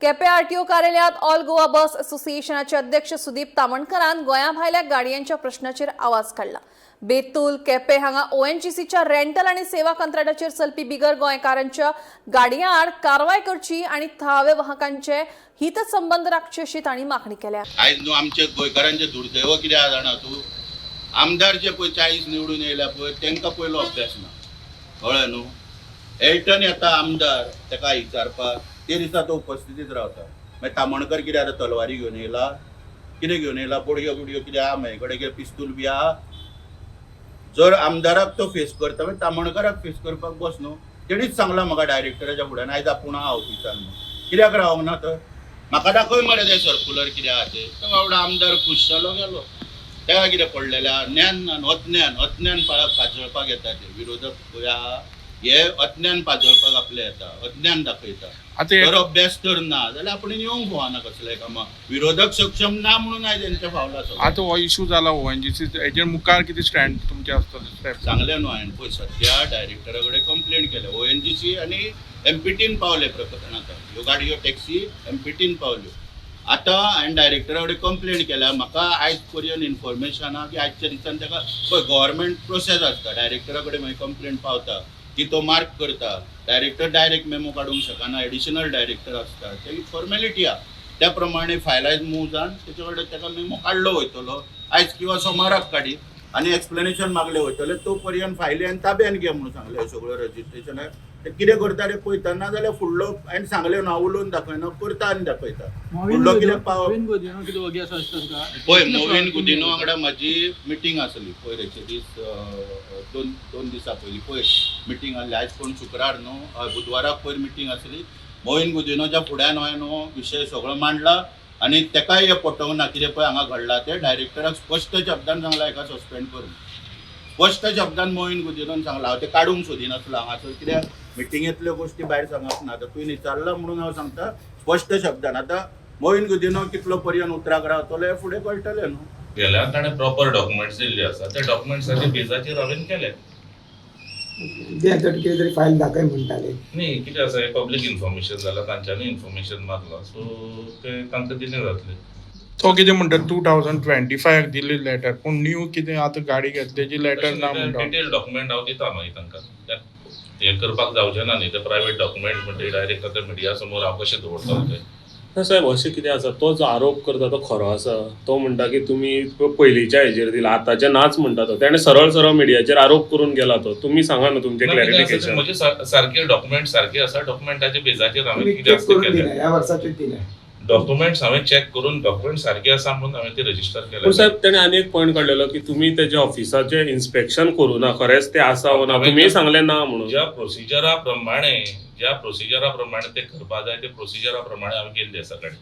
Quepem RTO कार्यालयांत all Goa बस असोसिएशनाचे अध्यक्ष सुदीप तामणकरान गोंया भायल्या गाडयांच्या प्रश्नाचेर आवाज काडला. बेतूल केपें हांगा ओएनजीसीच्या रेंटल आनी सेवा कंत्राटाचेर चलपी बिगर गोंयकारांच्या गाडयां आड कारवाय करची आनी थळाव्या वाहकांचे हितसंबंद राखचे अशी तांणी मागणी केल्या. आयज न्हू आमचे गोंयकारांचे दुर्दैव कितें आहा जाणा तूं, आमदार जे पळय 40 निवडून येयल्या पळय तांकां पयलो अभ्यास ना, कळ्ळें न्हू. एल्टन येता आमदार ताका विचारपाक ते दिसा तो उपस्थितीत रावता. मागीर तामणकर कितें आतां तलवारी घेवन येयला, कितें घेवन येयला, बोडयो बिडयो कितें आहा म्हाजे कडेन, कितें पिस्तूल बी आहा. जर आमदाराक तो फेस करता मागीर तामणकराक फेस करपाक बस न्हू. तेणीच सांगलां म्हाका डायरेक्टराच्या फुड्यान आयज आपूण आहा ऑफिसान म्हणून, कित्याक रावंक ना तर म्हाका दाखय मरे तें सर्कुलर कितें आहा तें. तो बाबडो आमदार खूश जालो गेलो. ताका कितें पडलेलें आहा, ज्ञान ना, अज्ञान अज्ञान पाजळपाक येता ते विरोधक पळय आहा हे अज्ञान पाजळपाक आपलें येता, अज्ञान दाखयता. आतां जर अभ्यास तर ना जाल्यार आपण येवंक फावना कसलें कामां. विरोधक सक्षम ना म्हणून आयज हेंच्या फावला सगळें. आतां हो इशू जाला ओएनजीसी, हेजेर मुखार कितें स्टँड तुमचें आसतलें स्टेप? सांगलें न्हू हांवें पळय, सद्या डायरेक्टरा कडेन कंप्लेन केल्या. ओएनजीसी आनी एमपीटीन पावले प्रकरण. आतां ह्यो गाडयो टॅक्सी एमपीटीन पावल्यो. आतां हांवें डायरेक्टरा कडेन कंप्लेन केल्या. म्हाका आयज पर्यंत इन्फॉर्मेशन आहा की आयच्या दिसान ताका पळय गव्हर्मेंट प्रोसेस आसता, डायरेक्टरा कडेन मागीर कंप्लेन पावता की तो मार्क करता. डायरेक्टर डायरेक्ट मेमो काडूंक शकना, एडिशनल डायरेक्टर आसता, तेजी फॉर्मेलिटी आहा. त्या प्रमाणे फायल आयज मूव जावन तेचे कडेन ताका मेमो काडलो वयतलो आयज किंवा सोमाराक काडीत आनी एक्सप्लेनेशन मागले वयतले. तो पर्यंत फायली आनी ताब्यान घे म्हणून सांगलें. सगळ्यो रजिस्ट्रेशन ते कितें करता ते पळयता, ना जाल्यार फुडलो हांवें सांगलें ना, उलोवन दाखयना, करता आनी दाखयता. फुडलो कितें पाव मोविन गोदिनो कितें वगी आसा अशें तुका? पळय, मोविन गुदिनो वांगडा म्हाजी मिटींग आसली पयरचे दीस, दोन दोन दिसां पयलीं पयर मिटींग आसली. आयज कोण शुक्रार न्हू, हय, बुधवाराक पयर मिटींग आसली. मोविन गुदिनोच्या फुड्यान हांवें न्हू विशय सगळो मांडला आनी तेकाय हें पटोवंक ना कितें पळय हांगा घडलां तें. डायरेक्टराक स्पश्ट शब्दान सांगलां हेका सस्पेंड करून. स्पश्ट शब्दान मोविन गुदिनोन सांगलां. हांव तें काडूंक सोदिनासलो हांगासर, कित्याक मिटिंगेंतल्यो गोश्टी भायर सांगप ना. आतां तुवें विचारलां म्हणून हांव सांगता स्पश्ट शब्दान. आतां मोविन गुदिनो कितलो पर्यंत उतराक रावतलो हें फुडें कळटलें न्हू. गेल्या ताणें प्रॉपर डॉक्युमेंट्स दिल्ली आसा, त्या डॉक्युमेंट्साच्या बेजाचेर हांवें केले. ते आतां कितें तरी फायल दाखय म्हणटाले. न्ही, कितें आसा, हें पब्लीक इन्फॉर्मेशन जालां, तांच्यांनी इन्फॉर्मेशन मागलां, सो तें तांकां दिलें जातलें. तो कितें म्हणटा, 2025 दिल्ली लेटर, पूण न्यू कितें आतां गाडी घेतल्याची लेटर ना म्हणटा. डिटेल डॉक्युमेंट हांव दिता मागीर तांकां. हें करपाक जावचें ना न्ही, ते प्रायवेट डॉक्युमेंट म्हणटकीर डायरेक्ट आतां मिडिया समोर हांव कशें दवरतलो तें? ना साहेब, अशें कितें आसा, तो जो आरोप करता तो खरो आसा. तो म्हणटा की तुमी पयलींच्या हेजेर दिला, आतांच्या नाच म्हणटा तो. तेणें सरळ सरळ मिडियाचेर आरोप करून गेला तो. तुमी सांगा न्हू तुमचें ना, कितें आसा ते क्लॅरिफिकेशन. म्हजे सारके डॉक्युमेंट सारके आसा, डॉक्युमेंटाच्या बेजाचेर हांवें तुमी कितें चॅक आसा तें करून केलें. दिल्या, ह्या वर्साचें दिल्या. डॉक्युमेंट्स हांवें चॅक करून डॉक्युमेंट सारके आसा म्हणून हांवें ते रजिस्टर पूण केले. साहेब, तेणें आनी एक पॉयंट काडलेलो की तुमी तेज्या ऑफिसाचें इन्स्पेक्शन करूं ना, खरेंच तें आसा वो ना. तुमी सांगलें ना म्हणून. ज्या प्रोसिजरा प्रमाणे ते करपा जाय ते प्रोसिजरा प्रमाणे हांवें केल्ली आसा गाडी.